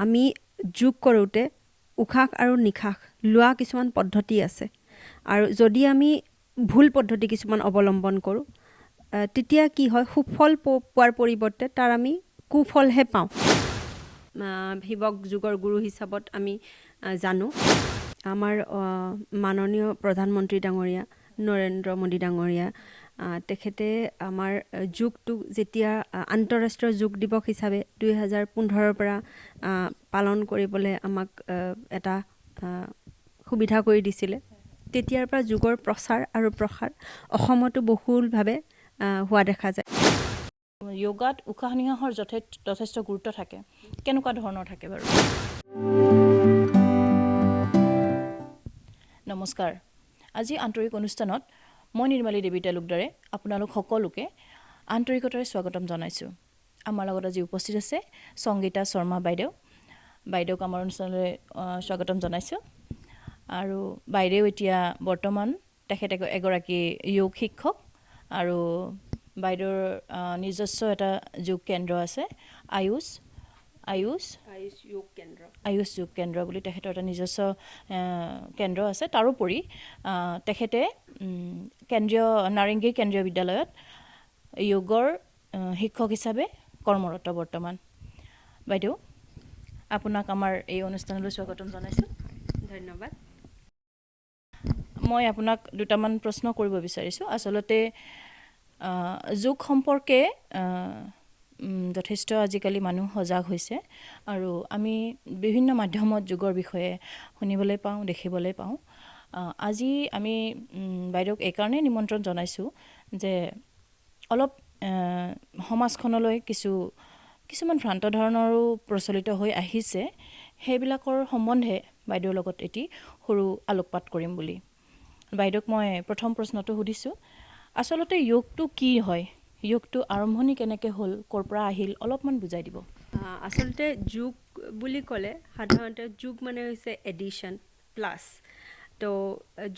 আমি যোগ কৰোঁতে উশাহ আৰু নিশাহ লোৱা কিছুমান পদ্ধতি আছে, আৰু যদি আমি ভুল পদ্ধতি কিছুমান অৱলম্বন কৰোঁ তেতিয়া কি হয়, সুফল পোৱাৰ পৰিৱৰ্তে তাৰ আমি কুফলহে পাওঁ। শিৱক যোগৰ গুৰু হিচাপত আমি জানো। আমাৰ মাননীয় প্ৰধানমন্ত্ৰী ডাঙৰীয়া নৰেন্দ্ৰ মোদী ডাঙৰীয়া, তেখেতে আমাৰ যোগটো যেতিয়া আন্তঃৰাষ্ট্ৰীয় যোগ দিৱস হিচাপে 2015ৰ পৰা পালন কৰিবলৈ আমাক এটা সুবিধা কৰি দিছিলে, তেতিয়াৰ পৰা যোগৰ প্ৰচাৰ আৰু প্ৰসাৰ অসমতো বহুলভাৱে হোৱা দেখা যায়। যোগাত উশাহ নিশাহৰ যথেষ্ট গুৰুত্ব থাকে, কেনেকুৱা ধৰণৰ থাকে বাৰু? নমস্কাৰ, আজি আন্তৰিক অনুষ্ঠানত মই নিৰ্মালী দেৱী তালুকদাৰে আপোনালোক সকলোকে আন্তৰিকতাৰে স্বাগতম জনাইছোঁ। আমাৰ লগত আজি উপস্থিত আছে সংগীতা শৰ্মা বাইদেউ। বাইদেউক আমাৰ অনুষ্ঠানলৈ স্বাগতম জনাইছোঁ। আৰু বাইদেউ এতিয়া বৰ্তমান তেখেত এগৰাকী যোগ শিক্ষক, আৰু বাইদেউৰ নিজস্ব এটা যোগ কেন্দ্ৰ আছে, আয়ুষ আয়ুষ আয়ুষ যোগ কেন্দ্ৰ, আয়ুষ যোগ কেন্দ্ৰ বুলি তেখেতৰ এটা নিজস্ব কেন্দ্ৰ আছে। তাৰোপৰি তেখেতে কেন্দ্ৰীয় নাৰেংগী কেন্দ্ৰীয় বিদ্যালয়ত যোগৰ শিক্ষক হিচাপে কৰ্মৰত বৰ্তমান। বাইদেউ, আপোনাক আমাৰ এই অনুষ্ঠানলৈ স্বাগতম জনাইছোঁ। ধন্যবাদ। মই আপোনাক দুটামান প্ৰশ্ন কৰিব বিচাৰিছোঁ। আচলতে যোগ সম্পৰ্কে যথেষ্ট আজিকালি মানুহ সজাগ হৈছে, আৰু আমি বিভিন্ন মাধ্যমত যোগৰ বিষয়ে শুনিবলৈ পাওঁ, দেখিবলৈ পাওঁ। আজি আমি বাইদেউক এইকাৰণেই নিমন্ত্ৰণ জনাইছোঁ যে অলপ সমাজখনলৈ কিছুমান ভ্ৰান্ত ধাৰণাৰো প্ৰচলিত হৈ আহিছে, সেইবিলাকৰ সম্বন্ধে বাইদেউৰ লগত এটি সৰু আলোকপাত কৰিম বুলি। বাইদেউক মই প্ৰথম প্ৰশ্নটো সুধিছোঁ, আচলতে যোগটো কি হয়, যোগটো আৰম্ভণি কেনেকৈ হ'ল, ক'ৰ পৰা আহিল, অলপমান বুজাই দিব। আচলতে যোগ বুলি ক'লে সাধাৰণতে যোগ মানে হৈছে এডিশ্যন প্লাছ। তো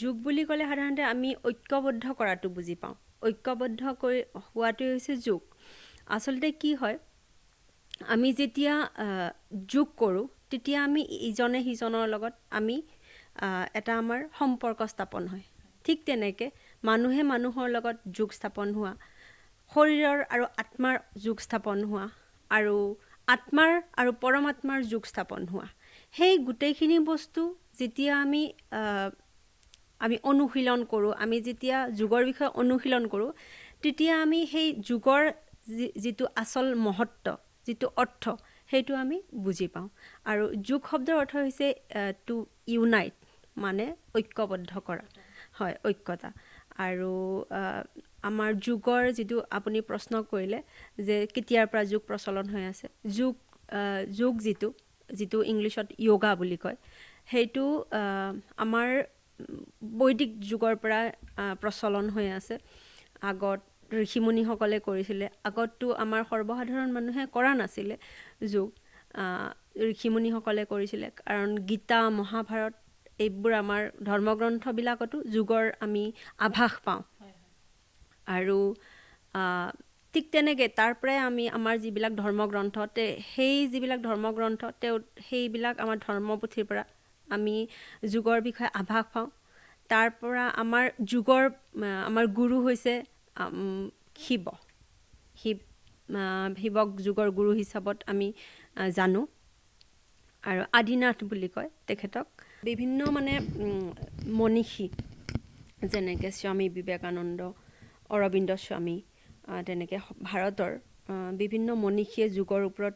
যোগ বুলি ক'লে সাধাৰণতে আমি ঐক্যবদ্ধ কৰাটো বুজি পাওঁ। ঐক্যবদ্ধ কৰি হোৱাটোৱে হৈছে যোগ। আচলতে কি হয়, আমি যেতিয়া যোগ কৰোঁ তেতিয়া আমি ইজনে সিজনৰ লগত আমি এটা আমাৰ সম্পৰ্ক স্থাপন হয়। ঠিক তেনেকৈ মানুহে মানুহৰ লগত যোগ স্থাপন হোৱা, শৰীৰৰ আৰু আত্মাৰ যোগ স্থাপন হোৱা, আৰু আত্মাৰ আৰু পৰমাত্মাৰ যোগ স্থাপন হোৱা, সেই গোটেইখিনি বস্তু যেতিয়া আমি আমি অনুশীলন কৰোঁ, আমি যেতিয়া যোগৰ বিষয়ে অনুশীলন কৰোঁ, তেতিয়া আমি সেই যোগৰ যিটো আচল মহত্ব, যিটো অৰ্থ, সেইটো আমি বুজি পাওঁ। আৰু যোগ শব্দৰ অৰ্থ হৈছে টু ইউনাইট, মানে ঐক্যবদ্ধ কৰা, হয়, ঐক্যতা। আৰু আমাৰ যোগৰ যিটো আপুনি প্ৰশ্ন কৰিলে যে কেতিয়াৰ পৰা যোগ প্ৰচলন হৈ আছে, যোগ যোগ যিটো ইংলিছত য়োগা বুলি কয়, সেইটো আমাৰ বৈদিক যুগৰ পৰা প্ৰচলন হৈ আছে। আগত ঋষিমুনিসকলে কৰিছিলে, আগততো আমাৰ সৰ্বসাধাৰণ মানুহে কৰা নাছিলে যোগ, ঋষিমুনিসকলে কৰিছিলে। কাৰণ গীতা, মহাভাৰত এইবোৰ আমাৰ ধৰ্মগ্ৰন্থবিলাকতো যোগৰ আমি আভাস পাওঁ। আৰু ঠিক তেনেকৈ তাৰ পৰাই আমি আমাৰ যিবিলাক ধৰ্মগ্ৰন্থ, সেই যিবিলাক ধৰ্মগ্ৰন্থ তেওঁ সেইবিলাক আমাৰ ধৰ্মপুথিৰ পৰা আমি যোগৰ বিষয়ে আভাস পাওঁ। তাৰ পৰা আমাৰ যোগৰ আমাৰ গুৰু হৈছে শিৱ। শিৱক যোগৰ গুৰু হিচাপত আমি জানো, আৰু আদিনাথ বুলি কয় তেখেতক। বিভিন্ন মানে মনীষী যেনেকৈ স্বামী বিবেকানন্দ, অৰবিন্দ স্বামী, তেনেকৈ ভাৰতৰ বিভিন্ন মনীষীয়ে যোগৰ ওপৰত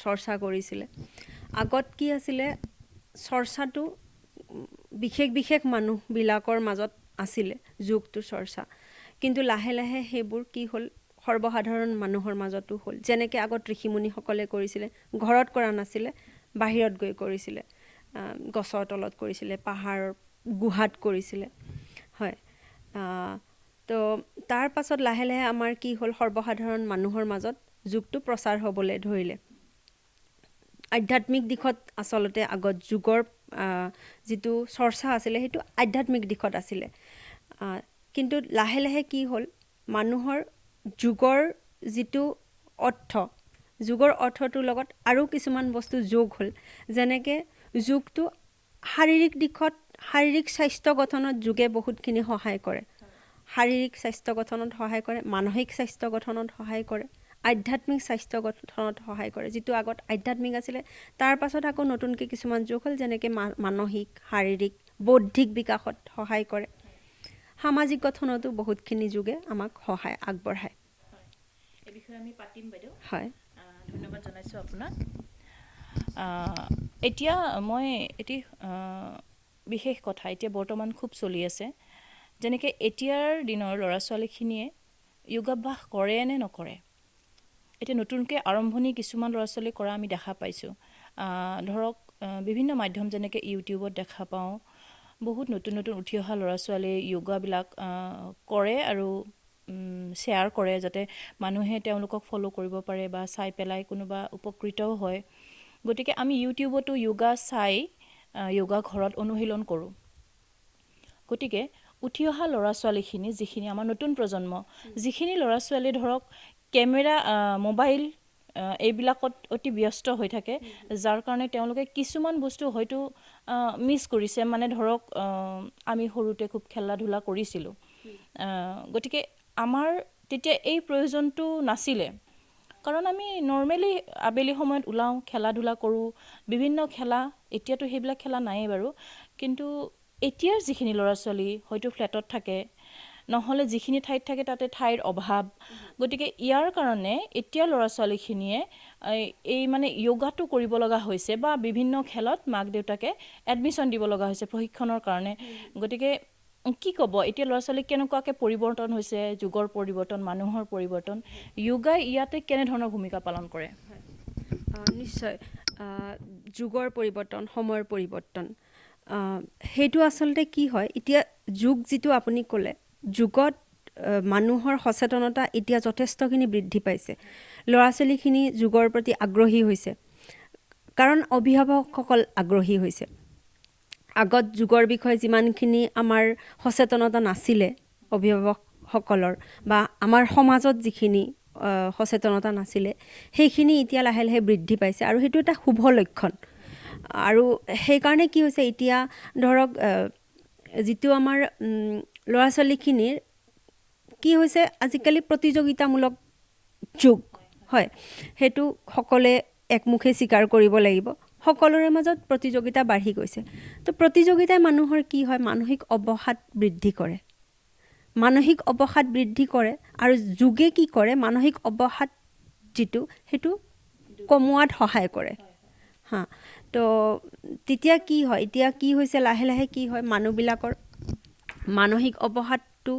চৰ্চা কৰিছিলে। আগত কি আছিলে, চৰ্চাটো বিশেষ বিশেষ মানুহবিলাকৰ মাজত আছিলে যোগটো চৰ্চা, কিন্তু লাহে লাহে সেইবোৰ কি হ'ল, সৰ্বসাধাৰণ মানুহৰ মাজতো হ'ল। যেনেকৈ আগত ঋষিমুনিসকলে কৰিছিলে, ঘৰত কৰা নাছিলে, বাহিৰত গৈ কৰিছিলে, গছৰ তলত কৰিছিলে, পাহাৰ গুহাত কৰিছিলে, হয়। তো তাৰ পাছত লাহে লাহে আমাৰ কি হ'ল, সৰ্বসাধাৰণ মানুহৰ মাজত যোগটো প্ৰচাৰ হ'বলৈ ধৰিলে। আধ্যাত্মিক দিশত আচলতে আগত যোগৰ যিটো চৰ্চা আছিলে সেইটো আধ্যাত্মিক দিশত আছিলে, কিন্তু লাহে লাহে কি হ'ল, মানুহৰ যোগৰ যিটো অৰ্থ, যোগৰ অৰ্থটোৰ লগত আৰু কিছুমান বস্তু যোগ হ'ল। যেনেকৈ যোগটো শাৰীৰিক দিশত, শাৰীৰিক স্বাস্থ্য গঠনত যোগে বহুতখিনি সহায় কৰে। শাৰীৰিক স্বাস্থ্য গঠনত সহায় কৰে, মানসিক স্বাস্থ্য গঠনত সহায় কৰে, আধ্যাত্মিক স্বাস্থ্য গঠনত সহায় কৰে। যিটো আগত আধ্যাত্মিক আছিলে, তাৰ পাছত আকৌ নতুনকৈ কিছুমান যোগ হ'ল, যেনেকৈ মানসিক, শাৰীৰিক, বৌদ্ধিক বিকাশত সহায় কৰে। সামাজিক গঠনতো বহুতখিনি যোগে আমাক সহায় আগবঢ়ায়। এই বিষয়ে আমি পাতিম বাইদেউ। হয়, ধন্যবাদ জনাইছোঁ আপোনাক। এতিয়া মই এটি বিশেষ কথা এতিয়া বৰ্তমান খুব চলি আছে, যেনেকৈ এতিয়াৰ দিনৰ ল'ৰা ছোৱালীখিনিয়ে যোগাভ্যাস কৰে নে নকৰে। এতিয়া নতুনকৈ আৰম্ভণি কিছুমান ল'ৰা ছোৱালী কৰা আমি দেখা পাইছোঁ। ধৰক বিভিন্ন মাধ্যম যেনেকৈ ইউটিউবত দেখা পাওঁ, বহুত নতুন নতুন উঠি অহা ল'ৰা ছোৱালীয়ে যোগাবিলাক কৰে আৰু শ্বেয়াৰ কৰে, যাতে মানুহে তেওঁলোকক ফ'ল' কৰিব পাৰে বা চাই পেলাই কোনোবা উপকৃতও হয়। গতিকে আমি ইউটিউবতো যোগা চাই যোগা ঘৰত অনুশীলন কৰোঁ। গতিকে উঠি অহা ল'ৰা ছোৱালীখিনি, যিখিনি আমাৰ নতুন প্ৰজন্ম, যিখিনি ল'ৰা ছোৱালী ধৰক কেমেৰা, মোবাইল এইবিলাকত অতি ব্যস্ত হৈ থাকে, যাৰ কাৰণে তেওঁলোকে কিছুমান বস্তু হয়তো মিছ কৰিছে। মানে ধৰক আমি সৰুতে খুব খেলা ধূলা কৰিছিলোঁ, গতিকে আমাৰ তেতিয়া এই প্ৰয়োজনটো নাছিলে, কাৰণ আমি নৰ্মেলি আবেলি সময়ত ওলাওঁ, খেলা ধূলা কৰোঁ, বিভিন্ন খেলা। এতিয়াতো সেইবিলাক খেলা নায়েই বাৰু, কিন্তু এতিয়াৰ যিখিনি ল'ৰা ছোৱালী হয়তো ফ্লেটত থাকে, নহ'লে যিখিনি ঠাইত থাকে তাতে ঠাইৰ অভাৱ। গতিকে ইয়াৰ কাৰণে এতিয়া ল'ৰা ছোৱালীখিনিয়ে এই মানে য়োগাটো কৰিব লগা হৈছে বা বিভিন্ন খেলত মাক দেউতাকে এডমিশ্যন দিব লগা হৈছে প্ৰশিক্ষণৰ কাৰণে। গতিকে কি ক'ব, এতিয়া ল'ৰা ছোৱালী কেনেকুৱাকৈ পৰিৱৰ্তন হৈছে, যুগৰ পৰিৱৰ্তন, মানুহৰ পৰিৱৰ্তন, য়োগাই ইয়াতে কেনেধৰণৰ ভূমিকা পালন কৰে? নিশ্চয়, যুগৰ পৰিৱৰ্তন, সময়ৰ পৰিৱৰ্তন, সেইটো আচলতে কি হয়, এতিয়া যুগ যিটো আপুনি ক'লে, যুগত মানুহৰ সচেতনতা এতিয়া যথেষ্টখিনি বৃদ্ধি পাইছে। ল'ৰা ছোৱালীখিনি যুগৰ প্ৰতি আগ্ৰহী হৈছে, কাৰণ অভিভাৱকসকল আগ্ৰহী হৈছে। আগত যুগৰ বিষয়ে যিমানখিনি আমাৰ সচেতনতা নাছিলে অভিভাৱকসকলৰ, বা আমাৰ সমাজত যিখিনি সচেতনতা নাছিলে, সেইখিনি এতিয়া লাহে লাহে বৃদ্ধি পাইছে, আৰু সেইটো এটা শুভ লক্ষণ। আৰু সেইকাৰণে কি হৈছে, এতিয়া ধৰক যিটো আমাৰ ল'ৰা ছোৱালীখিনিৰ কি হৈছে, আজিকালি প্ৰতিযোগিতামূলক যুগ হয়, সেইটো সকলোৱে একমুখে স্বীকাৰ কৰিব লাগিব। সকলোৰে মাজত প্ৰতিযোগিতা বাঢ়ি গৈছে। তো প্ৰতিযোগিতাই মানুহৰ কি হয়, মানসিক অৱসাদ বৃদ্ধি কৰে। মানসিক অৱসাদ বৃদ্ধি কৰে, আৰু যোগে কি কৰে, মানসিক অৱসাদ যিটো, সেইটো কমোৱাত সহায় কৰে। হা, তো তেতিয়া কি হয়, এতিয়া কি হৈছে, লাহে লাহে কি হয়, মানুহবিলাকৰ মানসিক অৱসাদটো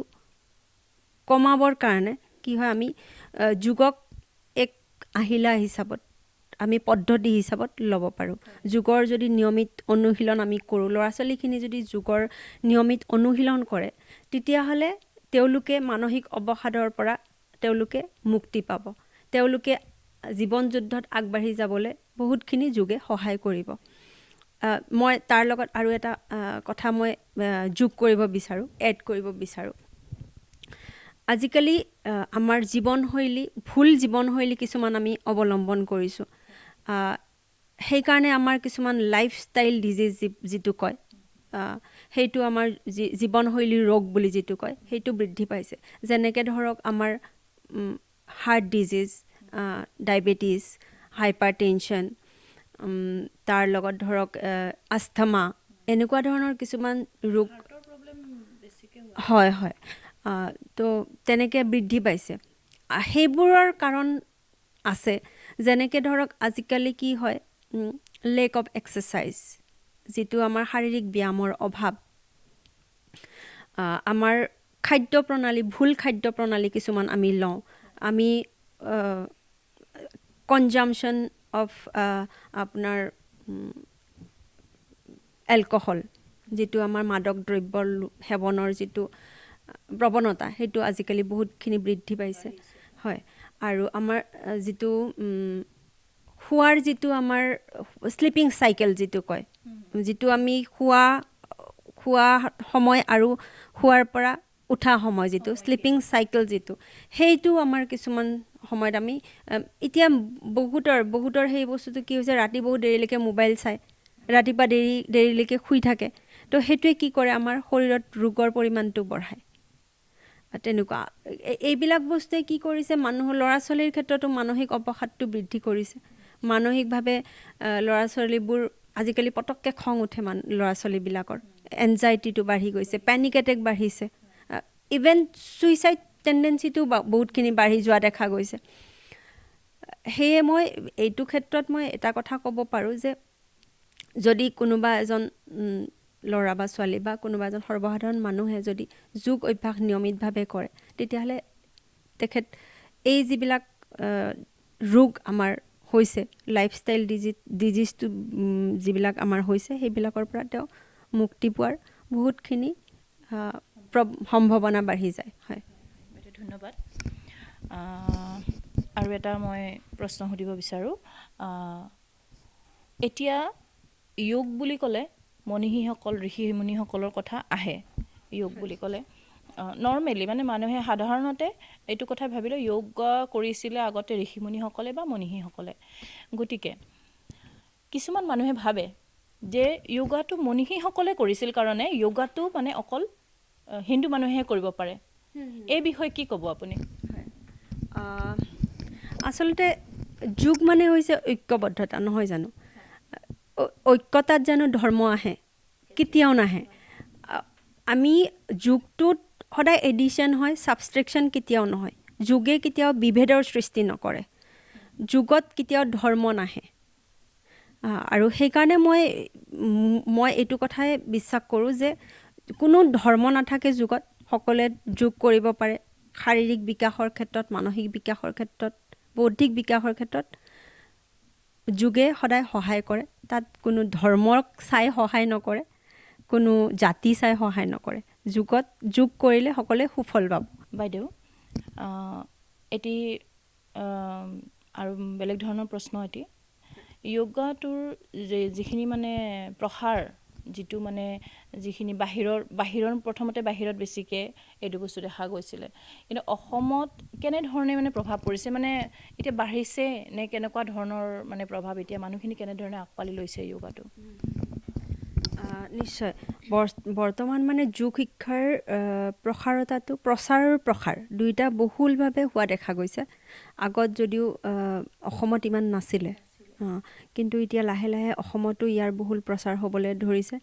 কমাবৰ কাৰণে কি হয়, আমি যোগক এক আহিলা হিচাপত, আমি পদ্ধতি হিচাপত ল'ব পাৰোঁ। যোগৰ যদি নিয়মিত অনুশীলন আমি কৰোঁ, ল'ৰা ছোৱালীখিনি যদি যোগৰ নিয়মিত অনুশীলন কৰে, তেতিয়াহ'লে তেওঁলোকে মানসিক অৱসাদৰ পৰা তেওঁলোকে মুক্তি পাব। তেওঁলোকে জীৱন যুদ্ধত আগবাঢ়ি যাবলৈ বহুতখিনি যোগে সহায় কৰিব। মই তাৰ লগত আৰু এটা কথা মই যোগ কৰিব বিচাৰোঁ, এড কৰিব বিচাৰোঁ। আজিকালি আমাৰ জীৱনশৈলী, ভুল জীৱনশৈলী কিছুমান আমি অৱলম্বন কৰিছোঁ। সেইকাৰণে আমাৰ কিছুমান লাইফষ্টাইল ডিজিজ যিটো কয়, সেইটো আমাৰ জীৱনশৈলীৰ ৰোগ বুলি যিটো কয়, সেইটো বৃদ্ধি পাইছে। যেনেকৈ ধৰক আমাৰ heart disease, diabetes, hyper tension, তাৰ লগত ধৰক আস্থমা, এনেকুৱা ধৰণৰ কিছুমান ৰোগ হয় হয়, তো তেনেকৈ বৃদ্ধি পাইছে। সেইবোৰৰ কাৰণ আছে, যেনেকৈ ধৰক আজিকালি কি হয়, লেক অফ এক্সাৰচাইজ, যিটো আমাৰ শাৰীৰিক ব্যায়ামৰ অভাৱ, আমাৰ খাদ্য প্ৰণালী, ভুল খাদ্য প্ৰণালী কিছুমান আমি লওঁ, আমি কনজামশ্যন অফ আপোনাৰ এলকহল, যিটো আমাৰ মাদক দ্ৰব্যৰ সেৱনৰ যিটো প্ৰৱণতা, সেইটো আজিকালি বহুতখিনি বৃদ্ধি পাইছে। হয়, আৰু আমাৰ যিটো শোৱাৰ যিটো আমাৰ শ্লিপিং চাইকেল যিটো কয়, যিটো আমি শোৱা সময় আৰু শোৱাৰ পৰা উঠা সময় যিটো শ্লিপিং চাইকেল যিটো, সেইটো আমাৰ কিছুমান সময়ত আমি এতিয়া বহুতৰ বহুতৰ সেই বস্তুটো কি হৈছে, ৰাতি বহুত দেৰিলৈকে মোবাইল চায়, ৰাতিপুৱা দেৰিলৈকে শুই থাকে। তো সেইটোৱে কি কৰে, আমাৰ শৰীৰত ৰোগৰ পৰিমাণটো বঢ়ায়। তেনেকুৱা এইবিলাক বস্তুৱে কি কৰিছে, মানুহৰ ল'ৰা ছোৱালীৰ ক্ষেত্ৰতো মানসিক অৱসাদটো বৃদ্ধি কৰিছে। মানসিকভাৱে ল'ৰা ছোৱালীবোৰ আজিকালি পটককৈ খং উঠে, ল'ৰা ছোৱালীবিলাকৰ এনজাইটিটো বাঢ়ি গৈছে, পেনিক এটেক বাঢ়িছে, ইভেন চুইচাইড টেণ্ডেঞ্চিটো বহুতখিনি বাঢ়ি যোৱা দেখা গৈছে। সেয়ে মই এইটো ক্ষেত্ৰত মই এটা কথা ক'ব পাৰোঁ যে যদি কোনোবা এজন ল'ৰা বা ছোৱালী বা কোনোবা এজন সৰ্বসাধাৰণ মানুহে যদি যোগ অভ্যাস নিয়মিতভাৱে কৰে, তেতিয়াহ'লে তেখেত এই যিবিলাক ৰোগ আমাৰ হৈছে, লাইফষ্টাইল ডিজিজটো যিবিলাক আমাৰ হৈছে, সেইবিলাকৰ পৰা তেওঁ মুক্তি পোৱাৰ বহুতখিনি সম্ভাৱনা বাঢ়ি যায়। হয়, ধন্যবাদ। আৰু এটা মই প্ৰশ্ন সুধিব বিচাৰোঁ। এতিয়া যোগ বুলি ক'লে মনীষীসকল, ঋষি মুনিসকলৰ কথা আহে। যোগ বুলি ক'লে নৰ্মেলি মানে মানুহে সাধাৰণতে এইটো কথা ভাবিলে যোগ কৰিছিলে আগতে ঋষিমুনিসকলে বা মনীষীসকলে। গতিকে কিছুমান মানুহে ভাবে যে যোগাটো মনীষীসকলে কৰিছিল কাৰণে যোগাটো মানে অকল হিন্দু মানুহেহে কৰিব পাৰে। এই বিষয়ে কি ক'ব আপুনি? আচলতে যোগ মানে হৈছে ঐক্যবদ্ধতা, নহয় জানো? ঐক্যতাত জানো ধৰ্ম আহে? কেতিয়াও নাহে। আমি যোগটোত সদায় এডিশ্যন হয়, ছাবষ্ট্ৰেকশ্যন কেতিয়াও নহয়। যোগে কেতিয়াও বিভেদৰ সৃষ্টি নকৰে, যোগত কেতিয়াও ধৰ্ম নাহে। আৰু সেইকাৰণে মই এইটো কথাই বিশ্বাস কৰোঁ যে কোনো ধৰ্ম নাথাকে যোগত, সকলোৱে যোগ কৰিব পাৰে। শাৰীৰিক বিকাশৰ ক্ষেত্ৰত, মানসিক বিকাশৰ ক্ষেত্ৰত, বৌদ্ধিক বিকাশৰ ক্ষেত্ৰত যোগে সদায় সহায় কৰে। তাত কোনো ধৰ্মক চাই সহায় নকৰে, কোনো জাতি চাই সহায় নকৰে। যোগত যোগ কৰিলে সকলোৱে সুফল পাব। বাইদেউ, এটি আৰু বেলেগ ধৰণৰ প্ৰশ্ন এটি। যোগাটোৰ যিখিনি মানে প্ৰসাৰ, যিটো মানে যিখিনি বাহিৰৰ প্ৰথমতে বাহিৰত বেছিকৈ এইটো বস্তু দেখা গৈছিলে, কিন্তু অসমত কেনেধৰণে মানে প্ৰভাৱ পৰিছে, মানে এতিয়া বাঢ়িছে নে কেনেকুৱা ধৰণৰ মানে প্ৰভাৱ, এতিয়া মানুহখিনি কেনেধৰণে আঁকোৱালি লৈছে যোগাটো? নিশ্চয় বৰ্তমান মানে যোগ শিক্ষাৰ প্ৰসাৰতাটো, প্ৰচাৰ আৰু প্ৰসাৰ দুয়োটা বহুলভাৱে হোৱা দেখা গৈছে। আগত যদিও অসমত ইমান নাছিলে, কিন্তু এতিয়া লাহে লাহে অসমতো ইয়াৰ বহুল প্ৰচাৰ হ'বলৈ ধৰিছে।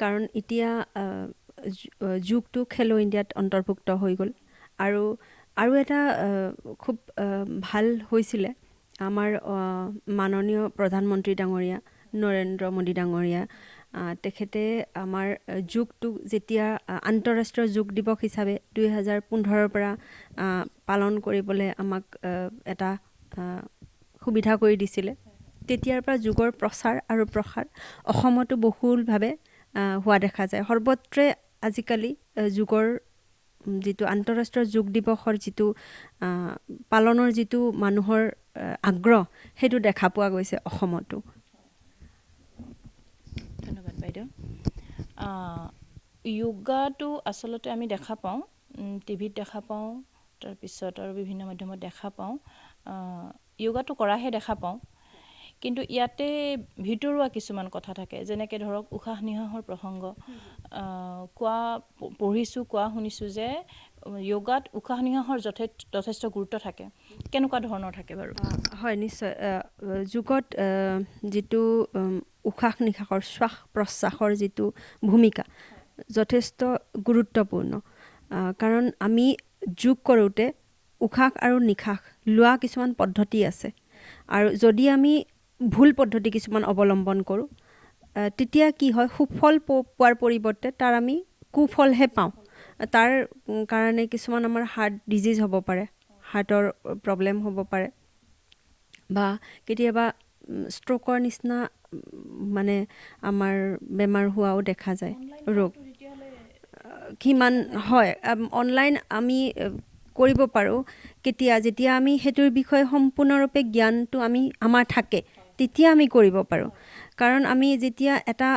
কাৰণ এতিয়া যোগটো খেলো ইণ্ডিয়াত অন্তৰ্ভুক্ত হৈ গ'ল। আৰু আৰু এটা খুব ভাল হৈছিলে, আমাৰ মাননীয় প্ৰধানমন্ত্ৰী ডাঙৰীয়া নৰেন্দ্ৰ মোদী ডাঙৰীয়া, তেখেতে আমাৰ যোগটো যেতিয়া আন্তঃৰাষ্ট্ৰীয় যোগ দিৱস হিচাপে 2015ৰ পৰা পালন কৰিবলৈ আমাক এটা সুবিধা কৰি দিছিলে, তেতিয়াৰ পৰা যোগৰ প্ৰচাৰ আৰু প্ৰসাৰ অসমতো বহুলভাৱে হোৱা দেখা যায়। সৰ্বত্ৰে আজিকালি যোগৰ যিটো আন্তঃৰাষ্ট্ৰীয় যোগ দিৱসৰ যিটো পালনৰ যিটো মানুহৰ আগ্ৰহ, সেইটো দেখা পোৱা গৈছে অসমতো। ধন্যবাদ বাইদেউ। যোগাটো আচলতে আমি দেখা পাওঁ, টিভিত দেখা পাওঁ, তাৰপিছত আৰু বিভিন্ন মাধ্যমত দেখা পাওঁ, যোগাটো কৰাহে দেখা পাওঁ, কিন্তু ইয়াতে ভিতৰুৱা কিছুমান কথা থাকে, যেনেকৈ ধৰক উশাহ নিশাহৰ প্ৰসংগ। কোৱা পঢ়িছোঁ, কোৱা শুনিছোঁ যে যোগাত উশাহ নিশাহৰ যথেষ্ট গুৰুত্ব থাকে। কেনেকুৱা ধৰণৰ থাকে বাৰু? হয়, নিশ্চয়। যোগত যিটো উশাহ নিশাহৰ, শ্বাস প্ৰশ্বাসৰ যিটো ভূমিকা যথেষ্ট গুৰুত্বপূৰ্ণ। কাৰণ আমি যোগ কৰোঁতে উশাহ আৰু নিশাহ লোৱা কিছুমান পদ্ধতি আছে, আৰু যদি আমি ভুল পদ্ধতি কিছুমান অৱলম্বন কৰোঁ, তেতিয়া কি হয়, সুফল পোৱাৰ পৰিৱৰ্তে তাৰ আমি কুফলহে পাওঁ। তাৰ কাৰণে কিছুমান আমাৰ হাৰ্ট ডিজিজ হ'ব পাৰে, হাৰ্টৰ প্ৰব্লেম হ'ব পাৰে, বা কেতিয়াবা ষ্ট্ৰ'কৰ নিচিনা মানে আমাৰ বেমাৰ হোৱাও দেখা যায়। ৰোগ কিমান হয় অনলাইন আমি কৰিব পাৰোঁ কেতিয়া, যেতিয়া আমি সেইটোৰ বিষয়ে সম্পূৰ্ণৰূপে জ্ঞানটো আমাৰ থাকে, তেতিয়া আমি কৰিব পাৰোঁ। কাৰণ আমি যেতিয়া এটা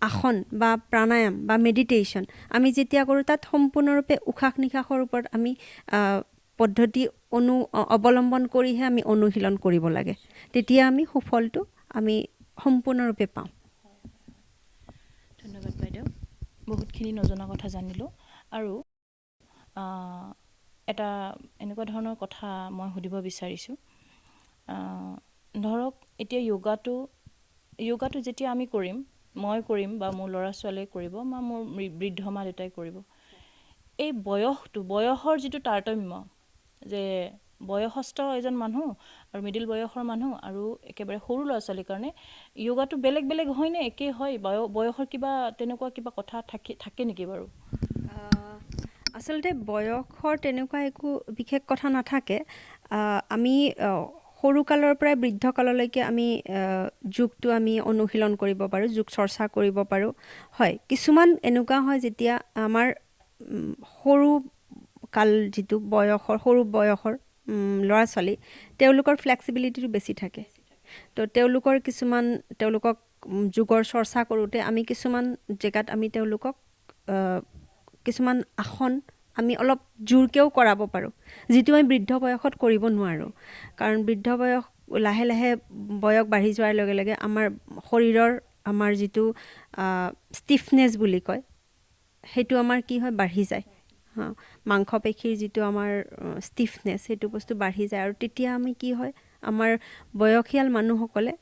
আসন বা প্ৰাণায়াম বা মেডিটেশ্যন আমি যেতিয়া কৰোঁ, তাত সম্পূৰ্ণৰূপে উশাহ নিশাহৰ ওপৰত আমি পদ্ধতি অৱলম্বন কৰিহে আমি অনুশীলন কৰিব লাগে, তেতিয়া আমি সুফলটো আমি সম্পূৰ্ণৰূপে পাওঁ। ধন্যবাদ বাইদেউ, বহুতখিনি নজনা কথা জানিলোঁ। আৰু এটা এনেকুৱা ধৰণৰ কথা মই সুধিব বিচাৰিছোঁ, ধৰক এতিয়া য়োগাটো যেতিয়া আমি কৰিম, মই কৰিম বা মোৰ ল'ৰা ছোৱালীয়ে কৰিব বা মোৰ বৃদ্ধ মা দেউতাই কৰিব, এই বয়সৰ যিটো তাৰতম্য, যে বয়সস্থ এজন মানুহ আৰু মিডিল বয়সৰ মানুহ আৰু একেবাৰে সৰু ল'ৰা ছোৱালীৰ কাৰণে য়োগাটো বেলেগ বেলেগ হয়নে একেই হয়? বয়সৰ কিবা তেনেকুৱা কিবা কথা থাকে নেকি বাৰু? আচলতে বয়সৰ তেনেকুৱা একো বিশেষ কথা নাথাকে। আমি সৰুকালৰ পৰাই বৃদ্ধকাললৈকে আমি যোগটো আমি অনুশীলন কৰিব পাৰোঁ, যোগ চৰ্চা কৰিব পাৰোঁ। হয়, কিছুমান এনেকুৱা হয় যেতিয়া আমাৰ সৰু কাল যিটো বয়সৰ, সৰু বয়সৰ ল'ৰা ছোৱালী, তেওঁলোকৰ ফ্লেক্সিবিলিটিটো বেছি থাকে। তো তেওঁলোকক যোগৰ চৰ্চা কৰোঁতে আমি কিছুমান জেগাত আমি তেওঁলোকক কিছুমান আসন আমি অলপ জোৰকৈও কৰাব পাৰোঁ, যিটো আমি বৃদ্ধ বয়সত কৰিব নোৱাৰোঁ। কাৰণ বৃদ্ধ বয়স লাহে লাহে বয়স বাঢ়ি যোৱাৰ লগে লগে আমাৰ শৰীৰৰ আমাৰ যিটো ষ্টিফনেছ বুলি কয়, সেইটো আমাৰ কি হয়, বাঢ়ি যায়। মাংসপেশীৰ যিটো আমাৰ ষ্টিফনেছ, সেইটো বস্তু বাঢ়ি যায়। আৰু তেতিয়া আমি কি হয়, আমাৰ বয়সীয়াল মানুহসকলে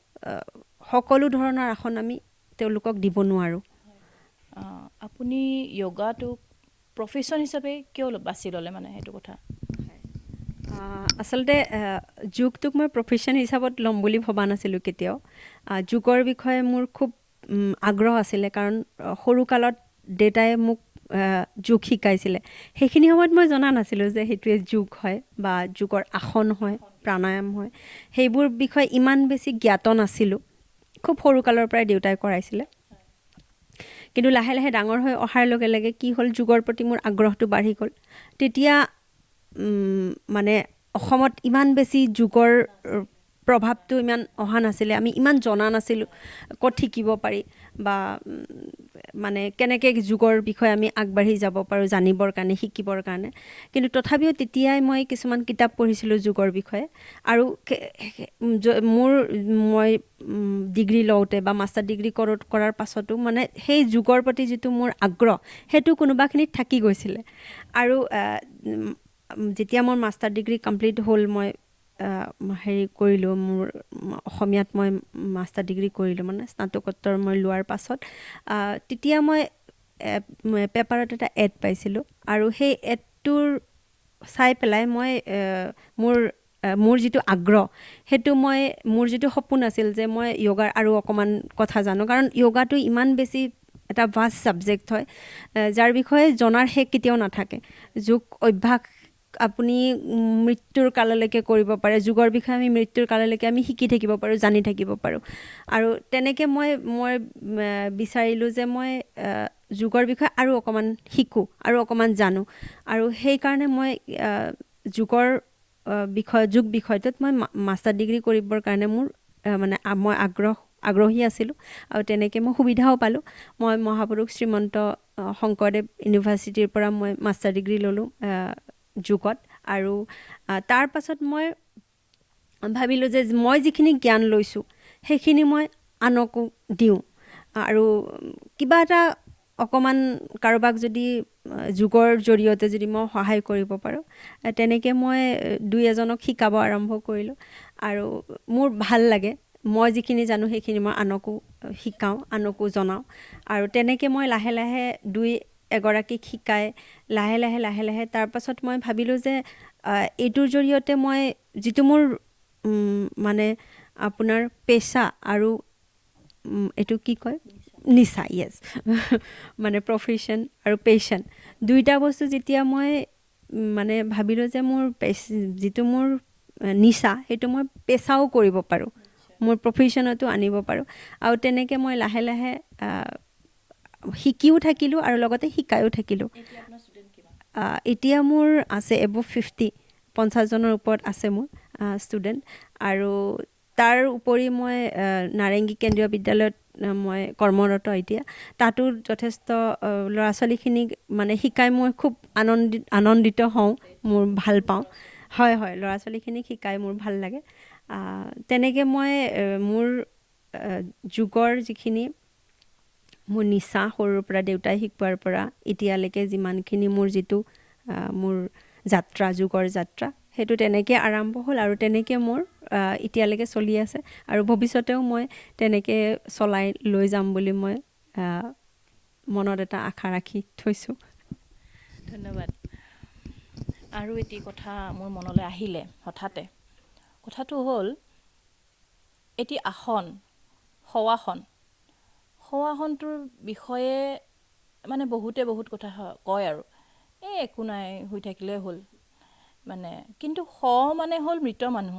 সকলো ধৰণৰ আসন আমি তেওঁলোকক দিব নোৱাৰোঁ। আপুনি য়োগাটোক প্ৰফেশ্যন হিচাপে কিয় বাছি ল'লে, মানে সেইটো কথা? আচলতে যোগটোক মই প্ৰফেশ্যন হিচাপত ল'ম বুলি ভবা নাছিলোঁ কেতিয়াও। যোগৰ বিষয়ে মোৰ খুব আগ্ৰহ আছিলে, কাৰণ সৰুকালত দেউতাই মোক যোগ শিকাইছিলে। সেইখিনি সময়ত মই জনা নাছিলোঁ যে সেইটোৱে যোগ হয় বা যোগৰ আসন হয়, প্ৰাণায়াম হয়, সেইবোৰ বিষয়ে ইমান বেছি জ্ঞাত নাছিলোঁ। খুব সৰুকালৰ পৰাই দেউতাই কৰাইছিলে। কিন্তু লাহে লাহে ডাঙৰ হৈ অহাৰ লগে লগে কি হ'ল, যোগৰ প্ৰতি মোৰ আগ্ৰহটো বাঢ়ি গ'ল। তেতিয়া মানে অসমত ইমান বেছি যোগৰ প্ৰভাৱটো ইমান অহা নাছিলে, আমি ইমান জনা নাছিলোঁ ক'ত শিকিব পাৰি বা মানে কেনেকৈ যোগৰ বিষয়ে আমি আগবাঢ়ি যাব পাৰোঁ জানিবৰ কাৰণে, শিকিবৰ কাৰণে। কিন্তু তথাপিও তেতিয়াই মই কিছুমান কিতাপ পঢ়িছিলোঁ যোগৰ বিষয়ে। আৰু মই ডিগ্ৰী লওঁতে বা মাষ্টাৰ ডিগ্ৰী কৰাৰ পাছতো মানে সেই যোগৰ প্ৰতি যিটো মোৰ আগ্ৰহ, সেইটো কোনোবাখিনিত থাকি গৈছিলে। আৰু যেতিয়া মোৰ মাষ্টাৰ ডিগ্ৰী কমপ্লিট হ'ল, মই হেৰি কৰিলোঁ, মোৰ অসমীয়াত মই মাষ্টাৰ ডিগ্ৰী কৰিলোঁ, মানে স্নাতকোত্তৰ মই লোৱাৰ পাছত, তেতিয়া মই পেপাৰত এটা এড পাইছিলোঁ। আৰু সেই এডটোৰ চাই পেলাই মই মোৰ যিটো আগ্ৰহ, সেইটো মই, মোৰ যিটো সপোন আছিল যে মই য়োগাৰ আৰু অকণমান কথা জানো, কাৰণ য়োগাটো ইমান বেছি এটা ভাষ্ট ছাবজেক্ট হয়, যাৰ বিষয়ে জনাৰ শেষ কেতিয়াও নাথাকে। যোগ অভ্যাস আপুনি মৃত্যুৰ কাললৈকে কৰিব পাৰে, যোগৰ বিষয়ে আমি মৃত্যুৰ কাললৈকে আমি শিকি থাকিব পাৰোঁ, জানি থাকিব পাৰোঁ। আৰু তেনেকৈ মই বিচাৰিলোঁ যে মই যোগৰ বিষয়ে আৰু অকণমান শিকোঁ আৰু অকণমান জানো। আৰু সেইকাৰণে মই যোগৰ বিষয়, যোগ বিষয়টোত মই মাষ্টাৰ ডিগ্ৰী কৰিবৰ কাৰণে মোৰ মানে মই আগ্ৰহী আছিলোঁ। আৰু তেনেকৈ মই সুবিধাও পালোঁ। মই মহাপুৰুষ শ্ৰীমন্ত শংকৰদেৱ ইউনিভাৰ্চিটিৰ পৰা মই মাষ্টাৰ ডিগ্ৰী ল'লোঁ যোগত। আৰু তাৰ পাছত মই ভাবিলোঁ যে মই যিখিনি জ্ঞান লৈছোঁ সেইখিনি মই আনকো দিওঁ, আৰু কিবা এটা অকণমান কাৰোবাক যদি যোগৰ জৰিয়তে যদি মই সহায় কৰিব পাৰোঁ, তেনেকৈ মই দুই এজনক শিকাব আৰম্ভ কৰিলোঁ। আৰু মোৰ ভাল লাগে, মই যিখিনি জানো সেইখিনি মই আনকো শিকাওঁ, আনকো জনাওঁ। আৰু তেনেকৈ মই লাহে লাহে দুই এগৰাকীক শিকাই লাহে লাহে লাহে লাহে তাৰপাছত মই ভাবিলোঁ যে এইটোৰ জৰিয়তে মই যিটো মোৰ মানে আপোনাৰ পেচা আৰু এইটো কি কয়, নিচা, য়েছ, মানে প্ৰফেশ্যন আৰু পেশ্যন দুইটা বস্তু যেতিয়া মই মানে ভাবিলোঁ যে মোৰ যিটো মোৰ নিচা, সেইটো মই পেচাও কৰিব পাৰোঁ, মোৰ প্ৰফেশ্যনতো আনিব পাৰোঁ। আৰু তেনেকৈ মই লাহে লাহে শিকিও থাকিলোঁ আৰু লগতে শিকায়ো থাকিলোঁ। এতিয়া মোৰ আছে এবভ 50, 50জনৰ ওপৰত আছে মোৰ ষ্টুডেণ্ট। আৰু তাৰ উপৰি মই নাৰেংগী কেন্দ্ৰীয় বিদ্যালয়ত মই কৰ্মৰত এতিয়া। তাতো যথেষ্ট ল'ৰা ছোৱালীখিনিক মানে শিকাই মই খুব আনন্দিত হওঁ, মোৰ ভাল পাওঁ। হয় হয়, ল'ৰা ছোৱালীখিনিক শিকাই মোৰ ভাল লাগে। তেনেকৈ মই মোৰ যোগৰ যিখিনি মোৰ নিচা সৰুৰ পৰা দেউতাই শিকোৱাৰ পৰা এতিয়ালৈকে যিমানখিনি মোৰ যিটো মোৰ যাত্ৰা, যোগৰ যাত্ৰা, সেইটো তেনেকৈ আৰম্ভ হ'ল আৰু তেনেকৈ মোৰ এতিয়ালৈকে চলি আছে আৰু ভৱিষ্যতেও মই তেনেকৈ চলাই লৈ যাম বুলি মই মনত এটা আশা ৰাখি থৈছোঁ। ধন্যবাদ। আৰু এটি কথা মোৰ মনলৈ আহিলে হঠাতে। কথাটো হ'ল এটি আসন, শৱাসন। শৱাসনটোৰ বিষয়ে মানে বহুতে বহুত কথা কয় আৰু, এই একো নাই, শুই থাকিলেই হ'ল মানে। কিন্তু শ মানে হ'ল মৃত মানুহ,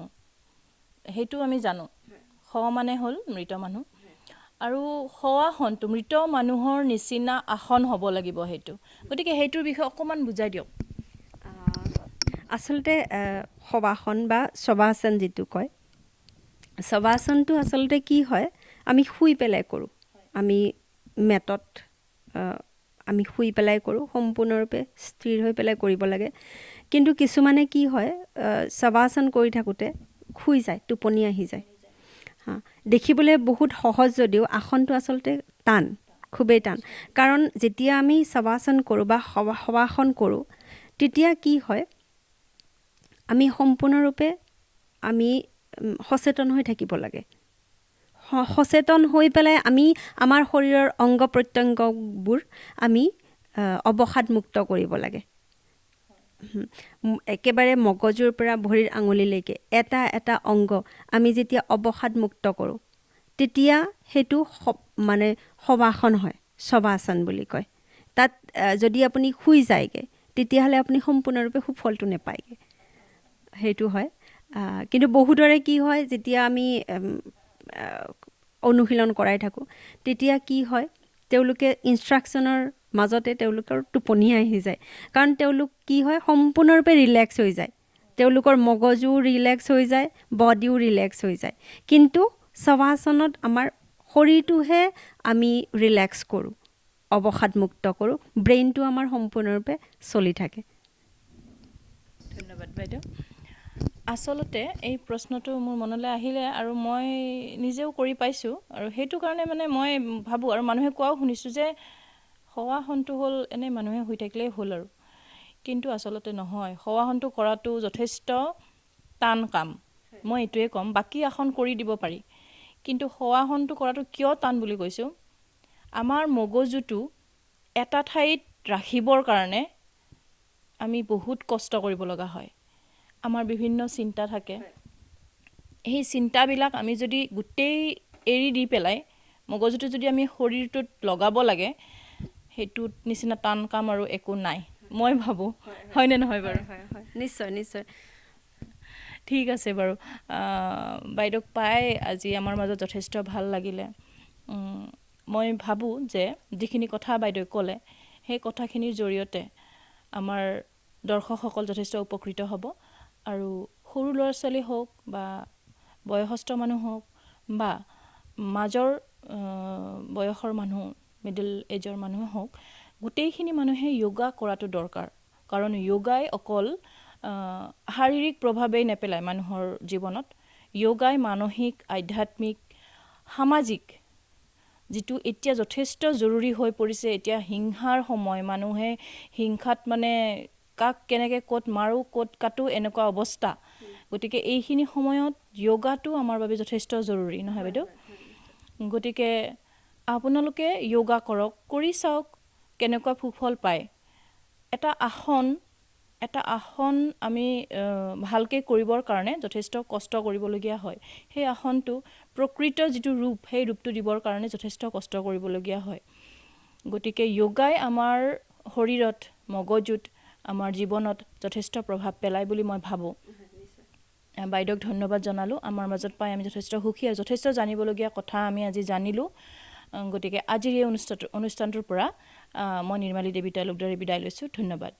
সেইটো আমি জানো। শ মানে হ'ল মৃত মানুহ, আৰু শৱাসনটো মৃত মানুহৰ নিচিনা আসন হ'ব লাগিব সেইটো। গতিকে সেইটোৰ বিষয়ে অকণমান বুজাই দিয়ক। আচলতে শৱাসন বা শৱাসন যিটো কয়, শৱাসনটো আচলতে কি হয়, আমি শুই পেলাই কৰোঁ। আমি মেটত আমি শুই পেলাই কৰোঁ, সম্পূৰ্ণৰূপে স্থিৰ হৈ পেলাই কৰিব লাগে। কিন্তু কিছুমানে কি হয়, শৱাসন কৰি থাকোঁতে শুই যায়, টোপনি আহি যায়। হা, দেখিবলৈ বহুত সহজ যদিও আসনটো আচলতে টান, খুবেই টান। কাৰণ যেতিয়া আমি শৱাসন কৰোঁ বা শৱাসন কৰোঁ, তেতিয়া কি হয়, আমি সম্পূৰ্ণৰূপে আমি সচেতন হৈ থাকিব লাগে। সচেতন হৈ পেলাই আমি আমাৰ শৰীৰৰ অংগ প্ৰত্যংগবোৰ আমি অৱসাদমুক্ত কৰিব লাগে। একেবাৰে মগজুৰ পৰা ভৰিৰ আঙুলিলৈকে এটা এটা অংগ আমি যেতিয়া অৱসাদমুক্ত কৰোঁ, তেতিয়া সেইটো মানে শৱাসন হয়, শৱাসন বুলি কয়। তাত যদি আপুনি শুই যায়গৈ, তেতিয়াহ'লে আপুনি সম্পূৰ্ণৰূপে সুফলটো নাপায়গৈ, সেইটো হয়। কিন্তু বহুতৰে কি হয়, যেতিয়া আমি অনুশীলন কৰাই থাকোঁ, তেতিয়া কি হয়, তেওঁলোকে ইনষ্ট্ৰাকশ্যনৰ মাজতে তেওঁলোকৰ টোপনি আহি যায়। কাৰণ তেওঁলোক কি হয়, সম্পূৰ্ণৰূপে ৰিলেক্স হৈ যায়, তেওঁলোকৰ মগজুও ৰিলেক্স হৈ যায়, বডিও ৰিলেক্স হৈ যায়। কিন্তু শৱাসনত আমাৰ শৰীৰটোহে আমি ৰিলেক্স কৰোঁ, অৱসাদমুক্ত কৰোঁ, ব্ৰেইনটো আমাৰ সম্পূৰ্ণৰূপে চলি থাকে। ধন্যবাদ বাইদেউ। আচলতে এই প্ৰশ্নটো মোৰ মনলৈ আহিলে আৰু মই নিজেও কৰি পাইছোঁ, আৰু সেইটো কাৰণে মানে মই ভাবোঁ আৰু মানুহে কোৱাও শুনিছোঁ যে শৱাসনটো হ'ল এনেই মানুহে শুই থাকিলেই হ'ল আৰু, কিন্তু আচলতে নহয়। শৱাসনটো কৰাটো যথেষ্ট টান কাম, মই এইটোৱে ক'ম। বাকী আসন কৰি দিব পাৰি, কিন্তু শৱাসনটো কৰাটো কিয় টান বুলি কৈছোঁ, আমাৰ মগজুটো এটা ঠাইত ৰাখিবৰ কাৰণে আমি বহুত কষ্ট কৰিব লগা হয়। আমাৰ বিভিন্ন চিন্তা থাকে, সেই চিন্তাবিলাক আমি যদি গোটেই এৰি দি পেলাই মগজুটো যদি আমি শৰীৰটোত লগাব লাগে, সেইটোত নিচিনা টান কাম আৰু একো নাই, মই ভাবোঁ। হয়নে নহয় বাৰু? হয়, নিশ্চয় নিশ্চয়। ঠিক আছে বাৰু। বাইদেউক পাই আজি আমাৰ মাজত যথেষ্ট ভাল লাগিলে। মই ভাবোঁ যে যিখিনি কথা বাইদেৱে ক'লে, সেই কথাখিনিৰ জৰিয়তে আমাৰ দৰ্শকসকল যথেষ্ট উপকৃত হ'ব। আৰু সৰু ল'ৰা ছোৱালী হওক বা বয়সস্থ মানুহ হওক বা মাজৰ বয়সৰ মানুহ, মিডল এজৰ মানুহ হওক, গোটেইখিনি মানুহে য়োগা কৰাটো দৰকাৰ। কাৰণ য়োগাই অকল শাৰীৰিক প্ৰভাৱেই নেপেলায় মানুহৰ জীৱনত, য়োগাই মানসিক, আধ্যাত্মিক, সামাজিক যিটো এতিয়া যথেষ্ট জৰুৰী হৈ পৰিছে। এতিয়া হিংসাৰ সময়, মানুহে হিংসাত মানে কাক কেনেকৈ ক'ত মাৰোঁ ক'ত কাটো এনেকুৱা অৱস্থা। গতিকে এইখিনি সময়ত য়োগাটো আমাৰ বাবে যথেষ্ট জৰুৰী, নহয় বাইদেউ? গতিকে আপোনালোকে য়োগা কৰক, কৰি চাওক কেনেকুৱা সুফল পায়। এটা আসন আমি ভালকৈ কৰিবৰ কাৰণে যথেষ্ট কষ্ট কৰিবলগীয়া হয়। সেই আসনটো প্ৰকৃত যিটো ৰূপ, সেই ৰূপটো দিবৰ কাৰণে যথেষ্ট কষ্ট কৰিবলগীয়া হয়। গতিকে য়োগাই আমাৰ শৰীৰত, মগজুত, আমাৰ জীৱনত যথেষ্ট প্ৰভাৱ পেলায় বুলি মই ভাবোঁ। বাইদেউক ধন্যবাদ জনালোঁ। আমাৰ মাজত পাই আমি যথেষ্ট সুখী আৰু যথেষ্ট জানিবলগীয়া কথা আমি আজি জানিলোঁ। গতিকে আজিৰ এই অনুষ্ঠানটোৰ পৰা মই নিৰ্মালী দেৱী তালুকদাৰে বিদায় লৈছোঁ। ধন্যবাদ।